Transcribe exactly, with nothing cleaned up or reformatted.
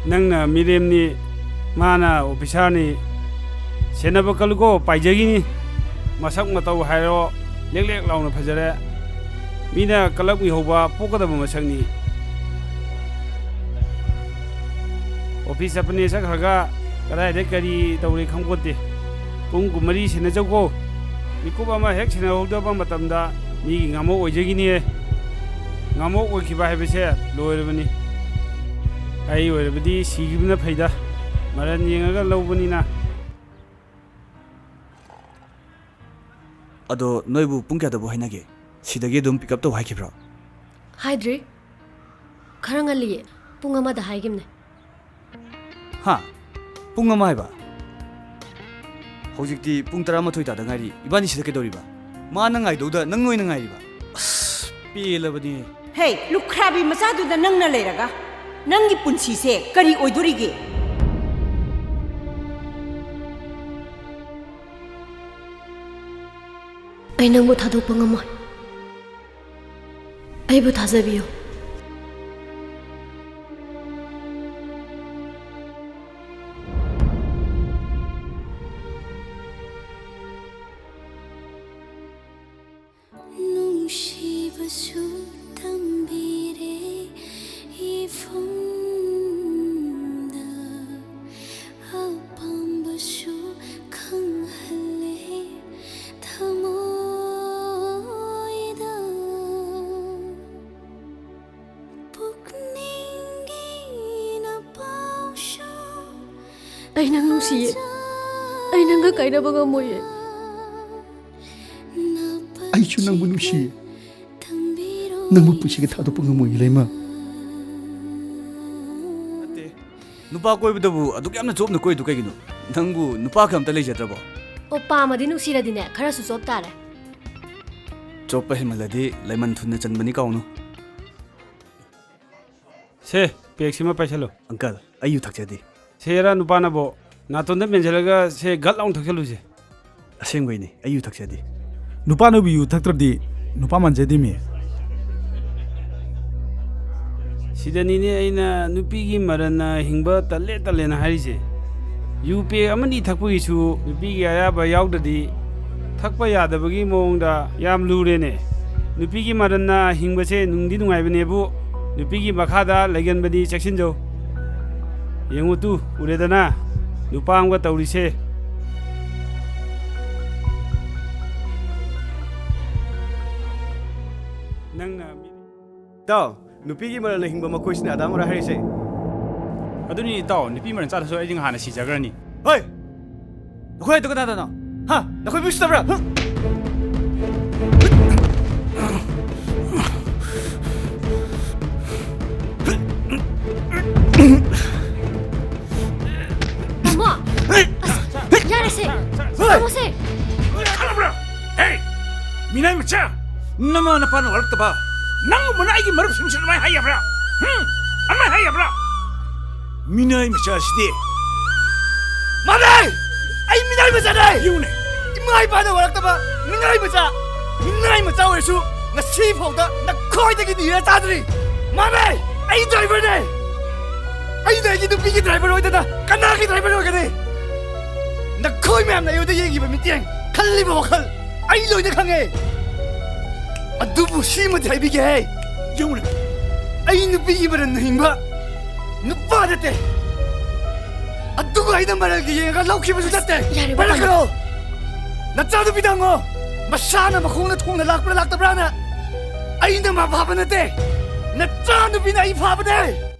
ꯅꯪꯅ ꯃꯤꯔꯦꯝꯅꯤ, ꯃꯥꯅ ꯑꯣꯐꯤꯁꯥꯔꯅꯤ꯫ ꯁꯦꯟꯅꯕ ꯀꯜꯂꯨꯀꯣ, ꯄꯥꯏꯖꯈꯤꯅꯤ꯫ ꯃꯁꯛ ꯃꯇꯧ ꯍꯥꯏꯔꯣ, ꯂꯦꯛ ꯂꯦꯛ ꯂꯥꯎꯅ ꯐꯖꯔꯦ꯫ ꯃꯤꯅ ꯀꯂꯛꯃꯤ ꯍꯧꯕ ꯄꯣꯛꯀꯗꯕ ꯃꯁꯛꯅꯤ꯫ ꯑꯣꯐꯤꯁ ꯆꯠꯄꯅꯦ ꯆꯠꯈ꯭ꯔꯒ ꯀꯗꯥꯏꯗ ꯀꯔꯤ ꯇꯧꯔꯤ ꯈꯪꯄꯣꯠꯇꯦ꯫ ꯄꯨꯡ ꯀꯨꯟꯃꯔꯤ ꯁꯦꯟꯅꯖꯧꯀꯣ꯫ ꯃꯤꯀꯨꯞ ꯑꯃ ꯍꯦꯛ ꯁꯦꯟꯅꯍꯧꯗꯕ ꯃꯇꯝꯗ ꯃꯤꯒꯤ ꯉꯥꯃꯣꯛ ꯑꯣꯏꯖꯈꯤꯅꯤꯌꯦ꯫ ꯉꯥꯃꯣꯛ ꯑꯣꯏꯈꯤꯕ ꯍꯥꯏꯕꯁꯦ ꯂꯣꯏꯔꯕꯅꯤ꯫ ꯑꯩ ꯑꯣꯏꯔꯕꯗꯤ ꯁꯤꯈꯤꯕꯅ ꯐꯩꯗ, ꯃꯔꯟ ꯌꯦꯡꯉꯒ ꯂꯧꯕꯅꯤꯅ꯫ ꯑꯗꯣ ꯅꯣꯏꯕꯨ ꯄꯨꯡ ꯀꯌꯥꯗꯕꯨ ꯍꯥꯏꯅꯒꯦ? ꯁꯤꯗꯒꯤ ꯑꯗꯨꯝ ꯄꯤꯛ ꯑꯞ ꯇꯧ ꯍꯥꯏꯈꯤꯕ꯭ꯔꯣ? ꯍꯥꯏꯗ꯭ꯔꯤ꯫ ꯈꯔ ꯉꯜꯂꯤꯌꯦ꯫ ꯄꯨꯡ ꯑꯃꯗ ꯍꯥꯏꯈꯤꯕꯅꯦ꯫ ꯍꯥ? ꯄꯨꯡ ꯑꯃ ꯍꯥꯏꯕ? ꯍꯧꯖꯤꯛꯇꯤ ꯄꯨꯡ ꯇꯔꯥꯃꯥꯊꯣꯏ ꯇꯥꯗ ꯉꯥꯏꯔꯤ꯫ ꯏꯕꯥꯅꯤ ꯁꯤꯗ ꯀꯩꯗꯧꯔꯤꯕ? ꯃꯥꯅ ꯉꯥꯏꯗꯧꯗ ꯅꯪ ꯅꯣꯏꯅ ꯉꯥꯏꯔꯤꯕ? ꯑꯁ, ꯄꯦꯜꯂꯕꯅꯤ꯫ ꯍꯦ, ꯂꯨꯈ꯭ꯔꯥꯕꯤ ꯃꯆꯥꯗꯨꯗ ꯅꯪꯅ ꯂꯩꯔꯒ ꯅꯪꯒꯤ ꯄꯨꯟꯁꯤꯁꯦ ꯀꯔꯤ ꯑꯣꯏꯗꯣꯔꯤꯒꯦ? ꯑꯩ ꯅꯪꯕꯨ ꯊꯥꯗꯣꯛꯄ ꯉꯝꯃꯣꯏ꯫ ꯑꯩꯕꯨ ꯊꯥꯖꯕꯤꯌꯨ꯫ ꯅꯨꯡꯁꯤꯕꯁꯨ ꯇꯝꯕꯤꯔꯦ ꯏꯐꯝꯗ, ꯑꯄꯥꯝꯕꯁꯨ ꯈꯪꯍꯜꯂꯦ ꯊꯃꯣꯏꯗ꯫ ꯄꯨꯛꯅꯤꯡꯒꯤ ꯅꯄꯥꯎꯁꯨ ꯑꯩ ꯅꯪ ꯅꯨꯡꯁꯤꯌꯦ꯫ ꯑꯩ ꯅꯪꯒ ꯀꯥꯏꯅꯕ ꯉꯝꯃꯣꯏꯌꯦ꯫ ꯑꯩꯁꯨ ꯅꯪꯕꯨ ꯅꯨꯡꯁꯤꯌꯦ꯫ ꯅꯪꯕꯨ ꯄꯨꯟꯁꯤꯒꯤ ꯊꯥꯗꯣꯛꯄ ꯉꯝꯃꯣꯏꯌꯦ, ꯂꯩꯃ꯫ ꯅꯠꯇꯦ, ꯅꯨꯄꯥ ꯀꯣꯏꯕꯗꯕꯨ ꯑꯗꯨꯛ ꯌꯥꯝꯅ ꯆꯣꯞꯅ ꯀꯣꯏꯗꯨ ꯀꯩꯒꯤꯅꯣ? ꯅꯪꯕꯨ ꯅꯨꯄꯥ ꯈꯔ ꯑꯝꯇ ꯂꯩꯖꯗ꯭ꯔꯕꯣ? ꯑꯣ, ꯄꯥꯝꯃꯗꯤ ꯅꯨꯡꯁꯤꯔꯗꯤꯅꯦ, ꯈꯔꯁꯨ ꯆꯣꯞ ꯇꯥꯔꯦ꯫ ꯆꯣꯞꯄ ꯍꯦꯟꯃꯜꯂꯗꯤ ꯂꯩꯃꯟ ꯊꯨꯅ ꯆꯟꯕꯅꯤ, ꯀꯥꯎꯅꯨ꯫ ꯁꯦ, ꯄꯦꯛꯁꯤꯃ ꯄꯥꯏꯁꯜꯂꯨ꯫ ꯑꯪꯀꯜ, ꯑꯩ ꯌꯨ ꯊꯛꯆꯗꯦ꯫ ꯁꯦꯔꯥ ꯅꯨꯄꯥꯅꯕꯣ, ꯅꯥꯇꯣꯟꯗ ꯃꯦꯟꯁꯤꯜꯂꯒ ꯁꯦ ꯒꯠ ꯂꯥꯎꯅ ꯊꯛꯆꯜꯂꯨꯁꯦ꯫ ꯑꯁꯦꯡꯕꯩꯅꯦ, ꯑꯩ ꯌꯨ ꯊꯛꯆꯗꯦ꯫ ꯅꯨꯄꯥꯅꯕꯨ ꯌꯨ ꯊꯛꯇ꯭ꯔꯗꯤ ꯅꯨꯄꯥ ꯃꯥꯟꯖꯗꯦꯃꯤ꯫ ꯁꯤꯗꯅꯤꯅꯦ ꯑꯩꯅ ꯅꯨꯄꯤꯒꯤ ꯃꯔꯟꯅ ꯍꯤꯡꯕ ꯇꯜꯂꯦ ꯇꯜꯂꯦꯅ ꯍꯥꯏꯔꯤꯁꯦ꯫ ꯌꯨ ꯄꯦꯛ ꯑꯃꯅꯤ ꯊꯛꯄꯒꯤꯁꯨ ꯅꯨꯄꯤꯒꯤ ꯑꯌꯥꯕ ꯌꯥꯎꯗ꯭ꯔꯗꯤ ꯊꯛꯄ ꯌꯥꯗꯕꯒꯤ ꯃꯑꯣꯡꯗ ꯌꯥꯝ ꯂꯨꯔꯦꯅꯦ꯫ ꯅꯨꯄꯤꯒꯤ ꯃꯔꯟꯅ ꯍꯤꯡꯕꯁꯦ ꯅꯨꯡꯗꯤ ꯅꯨꯡꯉꯥꯏꯕꯅꯦꯕꯨ, ꯅꯨꯄꯤꯒꯤ ꯃꯈꯥꯗ ꯂꯩꯒꯟꯕꯗꯤ ꯆꯦꯛꯁꯤꯟꯖꯧ꯫ ꯌꯦꯡꯉꯨ ꯇꯨ, ꯎꯔꯦꯗꯅ, ꯅꯨꯄꯥ ꯑꯃꯒ ꯇꯧꯔꯤꯁꯦ꯫ ꯅꯪꯅ ꯃꯤ- ꯏꯇꯥꯎ, ꯅꯨꯄꯤꯒꯤ ꯃꯔꯜꯅ ꯍꯤꯡꯕ ꯃꯈꯣꯏꯁꯤꯅ ꯑꯗꯥ ꯃꯔꯥ ꯍꯥꯏꯔꯤꯁꯦ꯫ ꯑꯗꯨꯅꯤ ꯏꯇꯥꯎ, ꯅꯨꯄꯤ ꯃꯔꯜ ꯆꯥꯗꯁꯨ ꯑꯩꯗꯤ ꯍꯥꯟꯅ ꯁꯤꯖꯈ꯭ꯔꯅꯤ꯫ ꯍꯣꯏ! ꯅꯈꯣꯏ ꯑꯗꯨ ꯀꯅꯥꯗꯅꯣ? ꯍꯥ? ꯅꯈꯣꯏ ꯃꯤ ꯎꯁꯤꯠꯇꯕ꯭ꯔꯥ? ꯍꯥ? ꯇꯥꯃꯣ! ꯑꯁ, ꯌꯥꯔꯦꯁꯦ! ꯇꯥꯃꯣꯁꯦ! ꯈꯪꯉꯕ꯭ꯔꯥ? ꯍꯦ! ꯃꯤꯅꯥꯏ ꯃꯆꯥ! ꯅꯃꯥ ꯅꯄꯥꯅ ꯋꯥꯔꯛꯇꯕ ꯅꯪꯒꯨꯝꯕꯅ ꯑꯩꯒꯤ ꯃꯔꯨꯞꯁꯤꯡꯁꯤ ꯑꯗꯨꯃꯥꯏꯅ ꯍꯥꯏ ꯌꯥꯕ꯭ꯔꯥ? ꯍꯨꯝ? ꯑꯗꯨꯃꯥꯏꯅ ꯍꯥꯏ ꯌꯥꯕ꯭ꯔꯥ? ꯃꯤꯅꯥꯏ ꯃꯆꯥꯁꯤꯗꯤ! ꯃꯥꯅꯦ! ꯑꯩ ꯃꯤꯅꯥꯏ ꯃꯆꯥꯅꯦ! ꯌꯦꯡꯉꯨꯅꯦ! ꯏꯃꯥ ꯏꯄꯥꯅ ꯋꯥꯔꯛꯇꯕ ꯃꯤꯅꯥꯏ ꯃꯆꯥ! ꯃꯤꯅꯥꯏ ꯃꯆꯥ ꯑꯣꯏꯔꯁꯨ ꯉꯁꯤ ꯐꯥꯎꯗ ꯅꯈꯣꯏꯗꯒꯤ ꯅꯤꯔ ꯆꯥꯗ꯭ꯔꯤ! ꯃꯥꯅꯦ! ꯑꯩ ꯗ꯭ꯔꯥꯏꯚꯔꯅꯦ! ꯑꯩꯅ ꯑꯩꯒꯤ ꯅꯨꯄꯤꯒꯤ ꯗ꯭ꯔꯥꯏꯚꯔ ꯑꯣꯏꯗꯅ ꯀꯅꯥꯒꯤ ꯗ꯭ꯔꯥꯏꯚꯔ ꯑꯣꯏꯒꯅꯤ? ꯅꯈꯣꯏ ꯃꯌꯥꯝꯅ ꯑꯩꯉꯣꯟꯗ ꯌꯦꯡꯉꯤꯕ ꯃꯤꯠꯌꯦꯡ, ꯈꯜꯂꯤꯕ ꯋꯥꯈꯜ ꯑꯩ ꯂꯣꯏꯅ ꯈꯪꯉꯦ꯫ ꯑꯗꯨꯕꯨ ꯁꯤꯃꯗꯤ ꯍꯥꯏꯕꯤꯒꯦꯍꯦ꯫ ꯌꯦꯡꯉꯨꯅꯦ꯫ ꯑꯩ ꯅꯨꯄꯤꯒꯤ ꯃꯔꯟꯅ ꯍꯤꯡꯕ ꯅꯨꯄꯥ ꯅꯠꯇꯦ꯫ ꯑꯗꯨꯒ ꯑꯩꯅ ꯃꯔꯜꯒꯤ ꯌꯦꯡꯉꯒ ꯂꯧꯈꯤꯕꯁꯨ ꯅꯠꯇꯦ꯫ ꯌꯥꯔꯦ, ꯄꯜꯂꯛꯀꯅꯣ꯫ ꯅꯆꯥꯅꯨꯄꯤꯗ ꯍꯪꯉꯣ꯫ ꯃꯁꯥꯅ ꯃꯈꯣꯡꯅ ꯊꯣꯡꯅ ꯂꯥꯛꯄ꯭ꯔꯥ ꯂꯥꯛꯇꯕ꯭ꯔꯥꯅ꯫ ꯑꯩꯅ ꯃꯥ ꯐꯥꯕ ꯅꯠꯇꯦ꯫ ꯅꯆꯥꯅꯨꯄꯤꯅ ꯑꯩ ꯐꯥꯕꯅꯦ꯫